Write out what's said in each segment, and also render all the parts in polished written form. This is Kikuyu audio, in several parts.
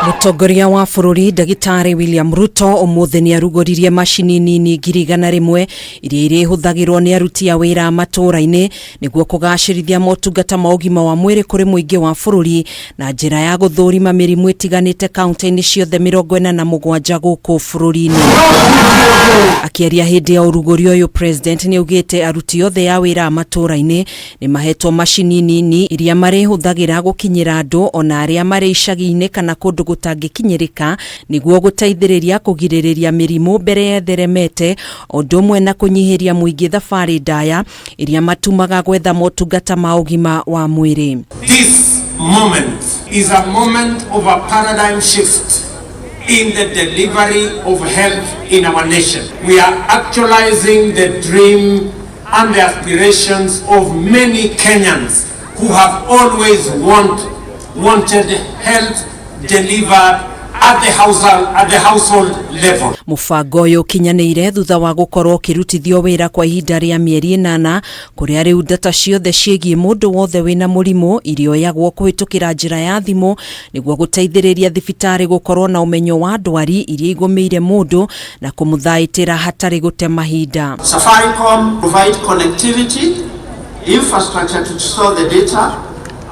Mũtongoria wa bũrũri Ndagĩtarĩ William Ruto ũmũthĩ nĩ arugũririe macini nini 100,000 iria irĩhũthagĩrwo nĩ aruti a wĩra matũũra-inĩ nĩguo kũgacĩrithia motungata ma ũgima wa mwĩrĩ kũrĩ mũingĩ wa bũrũri na njĩra ya gũthũrima mĩrimũ ĩtiganĩte kaunti-inĩ ciothe 47 gũkũ bũrũri-inĩ. Akĩaria hĩndĩ ya ũrugũri ũyũ, President nĩ augĩte aruti othe a wĩra matũũra-inĩ nĩ mahetwo macini nini iria marĩhũthagĩra gũkinyĩra andũ ona arĩa marĩ icagi-inĩ kana kũndũ gũtangĩkinyĩrĩka nĩguo gũteithĩrĩria kũgirĩrĩria mĩrimũ mbere yetheremete, o ũndũ ũmwe na kũnyihĩria mũingĩ thabarĩ ndaya iria matumaga gwetha motungata ma ũgima wa mwĩrĩ. This moment is a moment of a paradigm shift in the delivery of health in our nation. We are actualizing the dream and the aspirations of many Kenyans who have always wanted health delivered at the household level. Mũbango ũyũ ũkinyanĩire thutha wa gũkorwo ũkĩrutithio wĩra kwa ihinda rĩa mĩeri 8, kũrĩa rĩu data ciothe ciĩgiĩ mũndũ wothe wĩna mũrimũ irĩoyagwo kũhĩtũkĩra njĩra ya thimũ nĩguo gũteithĩrĩria thibitarĩ gũkorwo na ũmenyo wa ndwari iria igũmĩire mũndũ na kũmũthaitĩra hatarĩ gũte mahinda. Safaricom provide connectivity, infrastructure to store the data,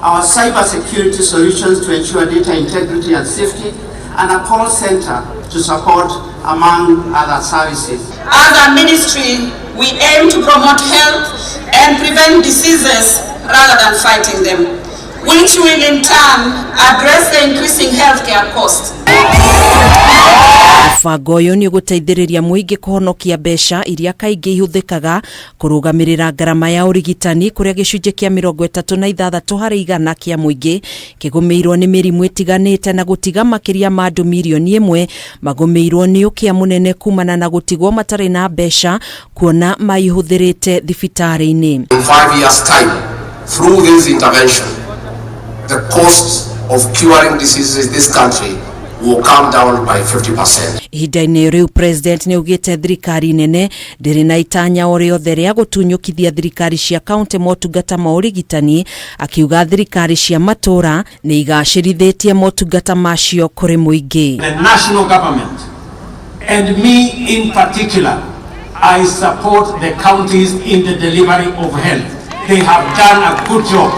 our cyber security solutions to ensure data integrity and safety, and a call center to support, among other services. As a ministry, we aim to promote health and prevent diseases rather than fighting them, which will in turn address the increasing healthcare costs. Mũbango ũyũ nĩ ũgũteithĩrĩria mũingĩ kũhonokia mbeca iria kaingĩ ihũthĩkaga kũrũgamĩrĩra ngarama ya ũrigitani, kũrĩa gĩcunjĩ kĩa 36 harĩ igana kĩa mũingĩ kĩgũmĩirwo nĩ mĩrimũ ĩtiganĩte na gũtiga makĩria ma andũ 1 mirioni magũmĩirwo nĩ ũkĩa mũnene kumana na gũtigwo matarĩ na mbeca kuona maihũthĩrĩte thibitarĩ-inĩ. In 5 years' time, through this intervention, the cost of curing diseases in this country will come down by 50%. Ihinda-inĩ rĩu, President nĩ augĩte thirikari nene ndĩrĩ na itanya o rĩothe rĩa gũtunyũkithia thirikari cia kaunti motungata ma ũrigitani, akiuga thirikari cia matũũra nĩ igacĩrithĩtie motungata macio kũrĩ mũingĩ. The national government, and me in particular, I support the counties in the delivery of health. They have done a good job.